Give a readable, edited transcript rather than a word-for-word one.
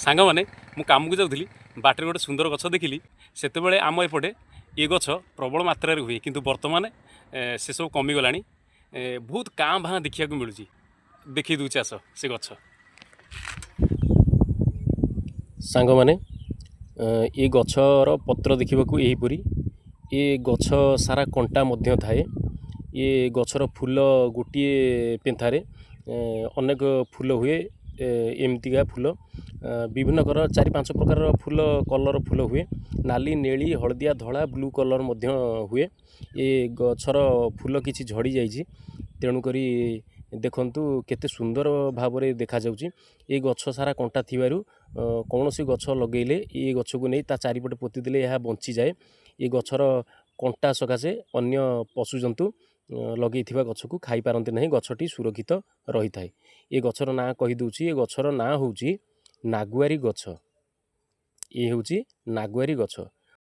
ସାଙ୍ଗମାନେ, ମୁଁ କାମକୁ ଯାଉଥିଲି, ବାଟରେ ଗୋଟେ ସୁନ୍ଦର ଗଛ ଦେଖିଲି। ସେତେବେଳେ ଆମ ଏପଟେ ଏ ଗଛ ପ୍ରବଳ ମାତ୍ରାରେ ହୁଏ, କିନ୍ତୁ ବର୍ତ୍ତମାନ ସେସବୁ କମିଗଲାଣି। ବହୁତ କାଁ ଭାଁ ଦେଖିବାକୁ ମିଳୁଛି। ଦେଖେଇ ଦେଉଛି, ଆସ ସେ ଗଛ। ସାଙ୍ଗମାନେ, ଏ ଗଛର ପତ୍ର ଦେଖିବାକୁ ଏହିପରି। ଏ ଗଛ ସାରା କଣ୍ଟା ମଧ୍ୟ ଥାଏ। ଏ ଗଛର ଫୁଲ ଗୋଟିଏ ପେନ୍ଥାରେ ଅନେକ ଫୁଲ ହୁଏ। ଏମିତିକା ଫୁଲ, ବିଭିନ୍ନ ପ୍ରକାର, ଚାରି ପାଞ୍ଚ ପ୍ରକାରର ଫୁଲ, କଲର୍ ଫୁଲ ହୁଏ। ନାଲି, ନେଳି, ହଳଦିଆ, ଧଳା, ବ୍ଲୁ କଲର୍ ମଧ୍ୟ ହୁଏ। ଏ ଗଛର ଫୁଲ କିଛି ଝଡ଼ି ଯାଇଛି, ତେଣୁକରି ଦେଖନ୍ତୁ କେତେ ସୁନ୍ଦର ଭାବରେ ଦେଖାଯାଉଛି। ଏ ଗଛ ସାରା କଣ୍ଟା ଥିବାରୁ କୌଣସି ଗଛ ଲଗେଇଲେ ଏ ଗଛକୁ ନେଇ ତା ଚାରିପଟେ ପୋତି ଦେଲେ ଏହା ବଞ୍ଚିଯାଏ। ଏ ଗଛର କଣ୍ଟା ସକାଶେ ଅନ୍ୟ ପଶୁଜନ୍ତୁ ଲଗେଇଥିବା ଗଛକୁ ଖାଇପାରନ୍ତି ନାହିଁ, ଗଛଟି ସୁରକ୍ଷିତ ରହିଥାଏ। ଏ ଗଛର ନାଁ କହିଦେଉଛି। ଏ ଗଛର ନାଁ ହେଉଛି ନାଗୁଆରୀ ଗଛ। ଏ ହେଉଛି ନାଗୁଆରୀ ଗଛ।